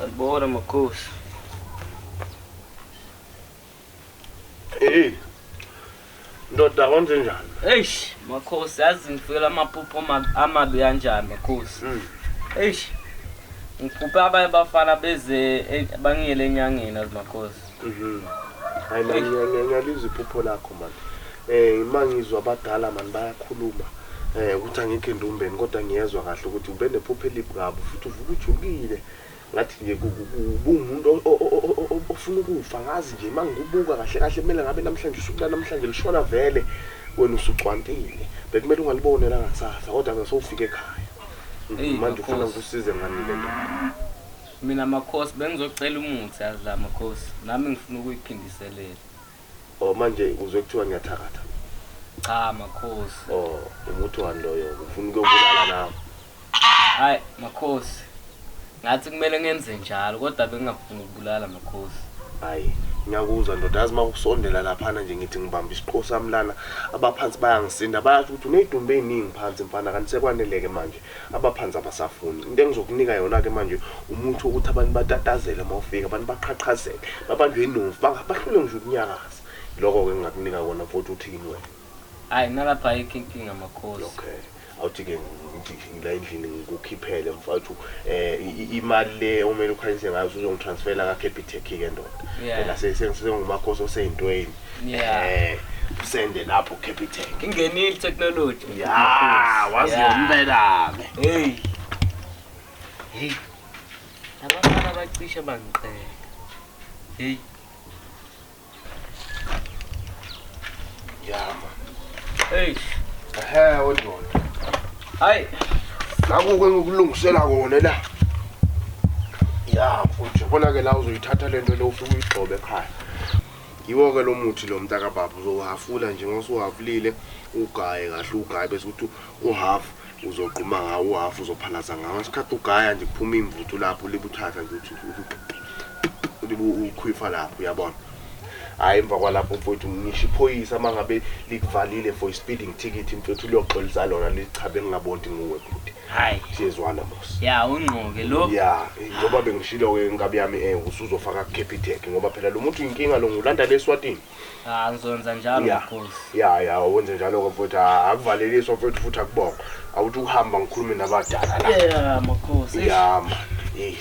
Sanibona makhosi. Hey. Ndoda kwenze njani? Eish, makhosi yazi ngifikela amaphupho amabi kanjani makhosi. Eish. Ngiphuphe abanye bafana beze bangiyele enyangeni azi makhosi. Hayi man, ngiyalizwa iphupho lakho man. Uma ngizwa abadala man bayakhuluma. Ukuthi angikho endumbeni kodwa ngiyezwa kahle ukuthi ube nephupho elibi kabi futhi uvuka ujulukile. Ngathi nje ubuwumuntu ofuna ukufa ngazi nje uma ngikubuka kahle kahle kumele ngabe namhlanje usuku namhlanje lishona vele wena usucwantile. Bekumele ungaliboni la ngakusasa kodwa ke sowufika ekhaya. Eyi, Manje ufuna makhosi. ngikusize ngani le ndoda? Mina makhosi bengizocela umuthi yazi la makhosi. Nami ngifuna ukuyiphindiselela. Oh manje uzwe kuthiwa ngiyathakatha. Cha makhosi. Oh umuthi wani loyo ufuna ukuyobulala nawe. Hayi makhosi. Ngathi kumele ngenze njalo kodwa bengingafuni ukubulala makhosi. Hayi ngiyakuzwa ndoda yazi uma usondela laphana nje ngithi ngibamba isiqo sami lana abaphansi bayangisinda bayasho ukuthi uney'dumbu ey'ningi phansi mfana kanti sekwaneleke manje abaphansi abasafuni into engizokunika yona-ke manje umuthi wokuthi abantu batatazele uma ufika abantu baqhaqhazele babanjwe inovu bahlule ngisho ukunyakaza lokho-ke engingakunika kona mfowethu uthini wena? Hayi nalapha ayikho inkinga makhosi. Okay. Awuthi-ke ngithi la endlini ngikukhiphele mfowethu imali le omele ukhanyise ngayo usuzongitransfera ka-Capitec-ke ndoda. Phela sengumakhosi osey'ntweni. Usende lapho Capitec. Ingenile technology. Ya, wazi yompela-ke. Hey. Hey. Labafana bacishe bangiqeda. Hey. Ya man. Hey. Ehhe wendoda. Hayi. Naku-ke ngikulungisela kona la. Ya mfowethu yabona-ke la uzoyithatha le nto le ufike uyigxobe ekhaya. Yiwo-ke lo muthi lo mntakababa uzowuhafula nje ngosuhafulile ugaye kahle ugaye bese uthi uhafu uzogquma ngawo uhafu uzophalaza ngawo ngesikhathi ugaya nje kuphuma imvuthu lapho libe uthatha nje uthi libe ukhwifa lapho uyabona. Hhayi emva kwalapho mfowethu ngisho iphoyisa uma ngabe likuvalile for i-speeding ticket mfowethu liyoxolisa lona lithi cha bengingaboni nguwe bhuti. Hayi. Siyezwana mos. Ya ungqoke lo. Ya njengoba bengishilo-ke inkabi yami usuzofaka ku-Capitec ngoba phela lo muntu inkinga lo ngulanda le Eswatini. Ah ngizonza njalo makhosi. Ya wenze njalo-ke mfowethu akuvaleliswa mfowethu futhi akubongwa. Awuthi ukuhamba ngikhulume nabadala la. Yeah makhosi. Ya man. Yeah.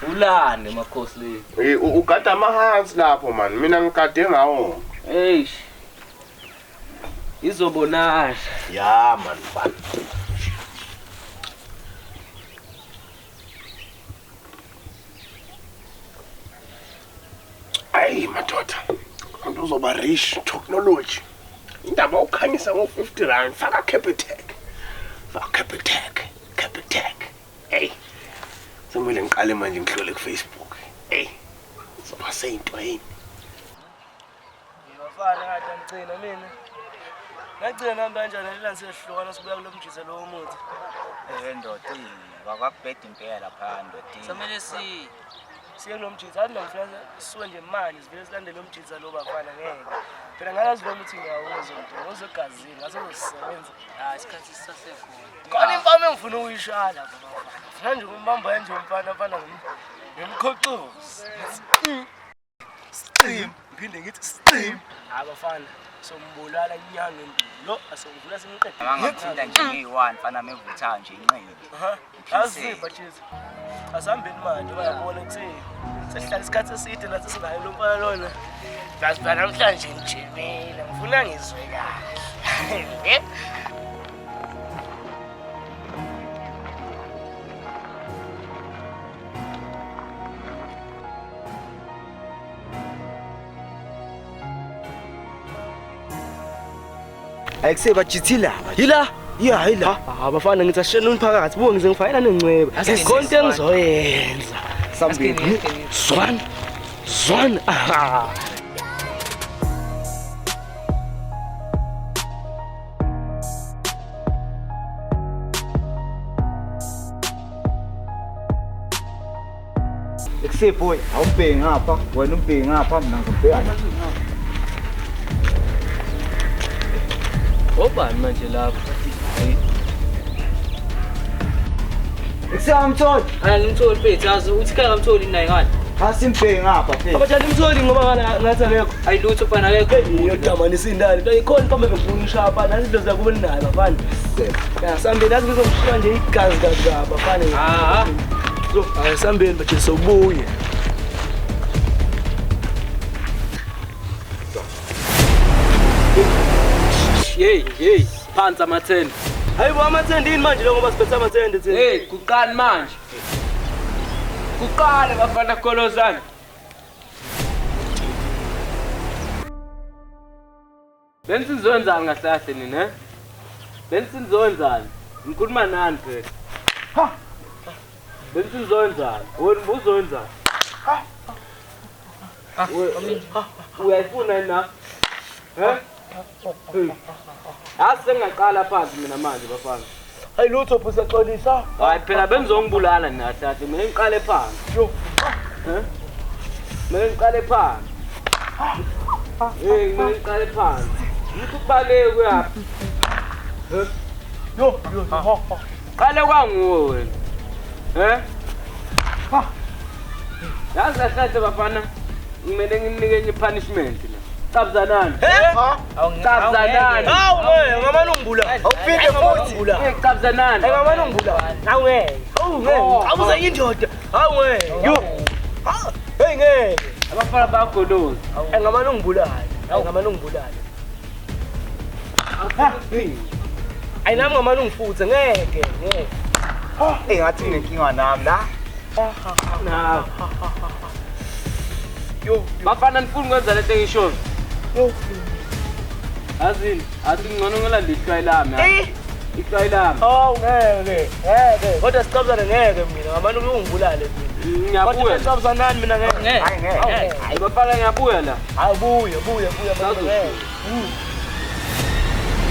Ulande makhosi le. Hey ugada amahansi lapho man mina ngigade ngawo. Eish. Izobonakala. Ya man mfana. Ayi madoda. Umuntu uzoba rich technology. Indaba ukhanyisa ngo 50 rand faka Capitec. Faka Capitec. Capitec. Hey. Sekumele ngiqale manje ngihlole ku Facebook. Hey. Zoba seyintweni. Bafana kade ngigcina mina. Ngagcina nami kanjani lela siyahlukana sibuya kulo mjizelo womuthi. Ndoda, kwakubheda impela lapha ndoda. Samele siye kulo mjiza, athi ngifuna sisuke nje manje sivele silandele lo mjiza lo bafana ngeke. Phela ngayazi lo muthi ngiyawuzwa nje, ngozwe egazini, ngase uzosebenza. Hayi isikhathi sisasekhona. Khona impama engifuna ukuyishaya lapha bafana. Ngifuna nje ukumbamba nje umfana mfana ngimkhoxoze. Sicim, ngiphinde ngithi sicim. Hayi bafana, sombulala inyanga embili. Lo asomvula simqede. Angamthinta nje ngiyi-one mfana mevuthayo nje inqindi. Aziva Jesu. Asihambeni manje bayabona ukuthi sesihlala isikhathi eside nathi sinayo lo mfana lona. Yazi phela namhlanje ngijimile, ngifuna ngizwe kahle. Ayikuse bajithila laba. Yila? Ya yila. Ah bafana ngithi asisheni umphakathi buke ngize ngifayela nencwebe. Khona into engizoyenza. Sambili. Zwana. Zwana. Aha. Ekuse boy, awumbheki ngapha, wena umbheki ngapha, mina ngizobheka la. Obani manje lapho? Hey. Ekusengamtholi. Angimtholi mfethu, yazi uthi khala ngamtholi naye ngani. Asimbheki ngapha phela. Abajali imtholi ngoba ngathi akekho. Ayilutho mfana akekho. Yodamanisa indalo. Into ikhona mhlawumbe bengifuna ukushaya phana. Nazi into zakubo ninayo bafana. Ya sambeni yazi ngizomshiya nje igazi kabi kabi bafana. Ah. Hayi sambeni bathi sobuye. Hey, hey, phansi amathende. Hayi bo amathende yini manje lo ngoba siphethe amathende thina. Hey, kuqani manje. Kuqale bafana kolozana. Bensinizowenzani kahle kahle nina? Eh? Bensinizowenzani? Ngikhuluma nani phela? Ha! Bensinizowenzani? Wena ubuzowenzani? Ha! Uyayifuna yini na? Eh? Yazi sengingaqala phansi mina manje bafana. Hayi lutho phusa xolisa. Hayi phela bengizongibulala nina kahle kahle mina ngiqale phansi. Yo. Eh? Mina ngiqale phansi. Hey, mina ngiqale phansi. Yikho kubaleke kuyaphi? Yo, yo, ha ha. Qale kwanguwe wena. Eh? Ha! Yazi kahle kahle bafana, kumele nginike enye punishment la. Cabzanani. Cabzanani. Hawu ngeke ngamane ungibulala. Awuphinde futhi. Hey, cabzanani. Ngamane ungibulala. Hawu ngeke. Hawu ngeke. Awuze indoda. Hawu ngeke. Yo. Hey ngeke. Abafana bagoloza. Ngamane ungibulala. Ngamane ungibulala. Ayi nami ngamane ungifuthe ngeke ngeke. Eh ngathi nginenkinga nami la. Na. Yo. Bafana nifuna ukwenza lento engishoyo. Yo. Azini, athi ngcono ngilanda ihlwayi lami. Eh. Ihlwayi lami. Hawu ngeke. Ngeke. Kodwa sicabuzane ngeke mina ngamane ungibulale mina. Kodwa Ngiyabuya. sicabuzanani mina ngeke. Hayi ngeke. Hayi bafana ngiyabuya la. Hayi buya buya buya manje ngeke.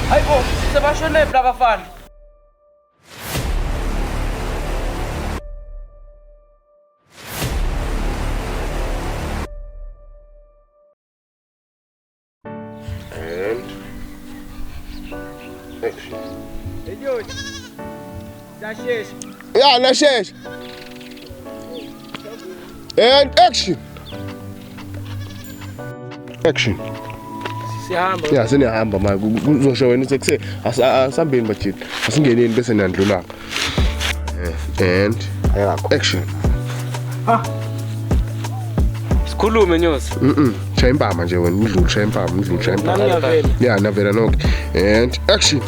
Hayi bo, sebashone phi labafana? And action. Enyoni. Sashesha. Ya nashesha. And action. Action. Siyahamba. Ya seniyahamba manje kuzosho wena uthi kuse asambeni bajini. Asingeneni bese niyandlula. And Ayakho. action. Sikhulume nyosi. Shaya impama nje wena, udlule shaya impama, udlule shaya impama. Nami ngiyavela. Ya navela nonke. And action.